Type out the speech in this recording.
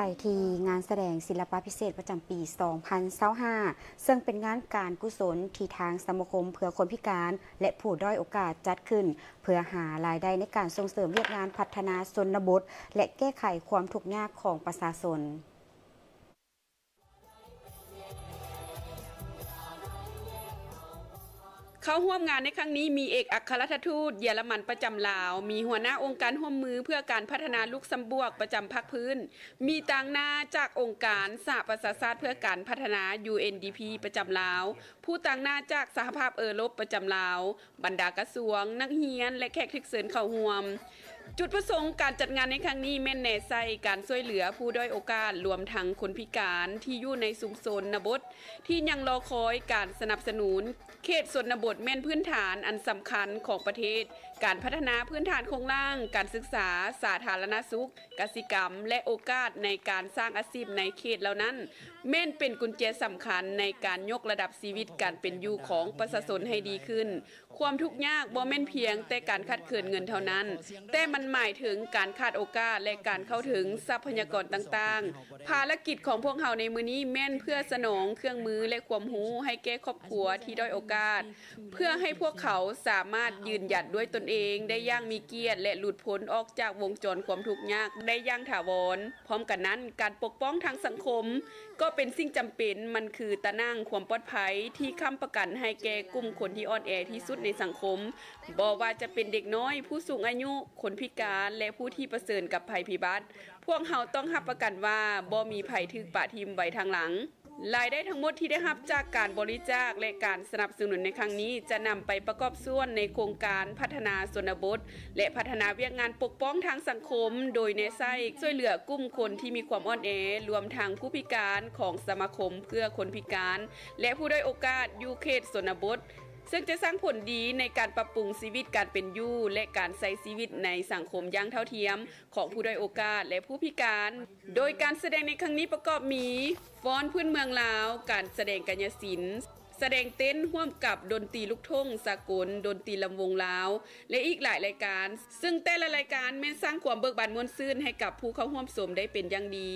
ໄປທີ່ງານສະແດງສິລະປະພິເສດປະຈຳປີສອງພັນຊາວຫ້າ ເຊິ່ງເປັນງານການກຸສົນທີ່ທາງສະມາຄົມເພື່ອຄົນພິການ ແລະ ຜູ້ດ້ອຍໂອກາດຈັດຂຶ້ນ ເພື່ອຫາລາຍໄດ້ໃນການສົ່ງເສີມວຽກງານພັດທະນາຊົນນະບົດ ແລະ ແກ້ໄຂຄວາມທຸກຍາກຂອງປະຊາຊົນ. ເຂົ້າຮ່ວມງານໃນຄັ້ງນີ້ມີເອກອັກຄະລັດຖະທູດເຢຍລະມັນປະຈຳລາວ, ມີຫົວໜ້າອົງການຮ່ວມມືເພື່ອການພັດທະນາລຸກຊຳບວກປະຈຳພາກພື້ນ, ມີຕາງໜ້າຈາກອົງການສະຫະປະຊາຊາດເພື່ອການພັດທະນາ ຢູເອັນດີພີ ປະຈຳລາວ, ຜູ້ຕາງໜ້າຈາກສະຫະພາບເອີຣົບປະຈຳລາວ, ບັນດາກະຊວງ, ນັກຮຽນ ແລະ ແຂກຖືກເຊີນເຂົ້າຮ່ວມ. ຈຸດປະສົງການຈັດງານໃນຄັ້ງນີ້ແມ່ນແນໃສ່ການຊ່ວຍເຫຼືອຜູ້ດ້ອຍໂອກາດ, ລວມທັງຄົນພິການທີ່ຢູ່ໃນຊຸມຊົນນະບົດ ທີ່ຍັງລໍຄອຍການສະໜັບສະໜູນ. ເຂດຊົນນະບົດແມ່ນພື້ນຖານອັນສຳຄັນຂອງປະເທດ. ການພັດທະນາພື້ນຖານໂຄງລ່າງ, ການສຶກສາ, ສາທາລະນະສຸກ, ກະສິກຳ ແລະ ໂອກາດໃນການສ້າງອາຊີບໃນເຂດເຫຼົ່ານັ້ນ ແມ່ນເປັນກຸນແຈສຳຄັນໃນການຍົກລະດັບຊີວິດການເປັນຢູ່ຂອງປະຊາຊົນໃຫ້ດີຂຶ້ນ. ຄວາມທຸກຍາກບໍ່ແມ່ນພຽງແຕ່ການຂາດເຂີນເງິນເທົ່ານັ້ນ, ແຕ່ມັນໝາຍເຖິງການຂາດໂອກາດ ແລະ ການເຂົ້າເຖິງຊັບພະຍາກອນຕ່າງໆ. ພາລະກິດຂອງພວກເຮົາໃນມື້ນີ້ແມ່ນເພື່ອສະໜອງເຄື່ອງມື ແລະ ຄວາມຮູ້ໃຫ້ແກ່ຄອບຄົວທີ່ດ້ອຍໂອກາດ, ເພື່ອໃຫ້ພວກເຂົາສາມາດຢືນຢັນດ້ວຍຕົນເອງໄດ້ຢ່າງມີກຽດ ແລະ ຫຼຸດພົ້ນອອກຈາກວົງຈອນຄວາມທຸກຍາກໄດ້ຢ່າງຖາວອນ. ພ້ອມກັນນັ້ນ, ການປົກປ້ອງທາງສັງຄົມກໍເປັນສິ່ງຈຳເປັນ. ມັນຄືຕາໜ່າງຄວາມປອດໄພທີ່ຄ້ຳປະກັນໃຫ້ແກ່ກຸ່ມຄົນທີ່ອ່ອນແອທີ່ສຸດໃນສັງຄົມ, ບໍ່ວ່າຈະເປັນເດັກນ້ອຍ, ຜູ້ສູງອາຍຸ, ຄົນພິການ ແລະ ຜູ້ທີ່ປະເຊີນກັບໄພພິບັດ. ພວກເຮົາຕ້ອງຮັບປະກັນວ່າບໍ່ມີໃຜຖືກປະຖິ້ມໄວ້ທາງຫຼັງ. ລາຍໄດ້ທັງໝົດທີ່ໄດ້ຮັບຈາກການບໍລິຈາກ ແລະ ການສະໜັບສະໜູນໃນຄັ້ງນີ້ ຈະນຳໄປປະກອບສ່ວນໃນໂຄງການພັດທະນາຊົນນະບົດ ແລະ ພັດທະນາວຽກງານປົກປ້ອງທາງສັງຄົມ, ໂດຍແນໃສ່ຊ່ວຍເຫຼືອກຸ່ມຄົນທີ່ມີຄວາມອ່ອນແອ, ລວມທັງຜູ້ພິການຂອງສະມາຄົມເພື່ອຄົນພິການ ແລະ ຜູ້ດ້ອຍໂອກາດຢູ່ເຂດຊົນນະບົດ, ເຊິ່ງຈະສ້າງຜົນດີໃນການປັບປຸງຊີວິດການເປັນຢູ່ ແລະ ການໃຊ້ຊີວິດໃນສັງຄົມຢ່າງເທົ່າທຽມຂອງຜູ້ດ້ອຍໂອກາດ ແລະ ຜູ້ພິການ. ໂດຍການສະແດງໃນຄັ້ງນີ້ປະກອບມີ ຟ້ອນພື້ນເມືອງລາວ, ການສະແດງກາຍະສິນ, ສະແດງເຕັ້ນຮ່ວມກັບດົນຕີລູກທົ່ງສາກົນ, ດົນຕີລຳວົງລາວ ແລະ ອີກຫຼາຍລາຍການ, ເຊິ່ງແຕ່ລະລາຍການແມ່ນສ້າງຄວາມເບີກບານມ່ວນຊື່ນໃຫ້ກັບຜູ້ເຂົ້າຮ່ວມຊົມໄດ້ເປັນຢ່າງດີ.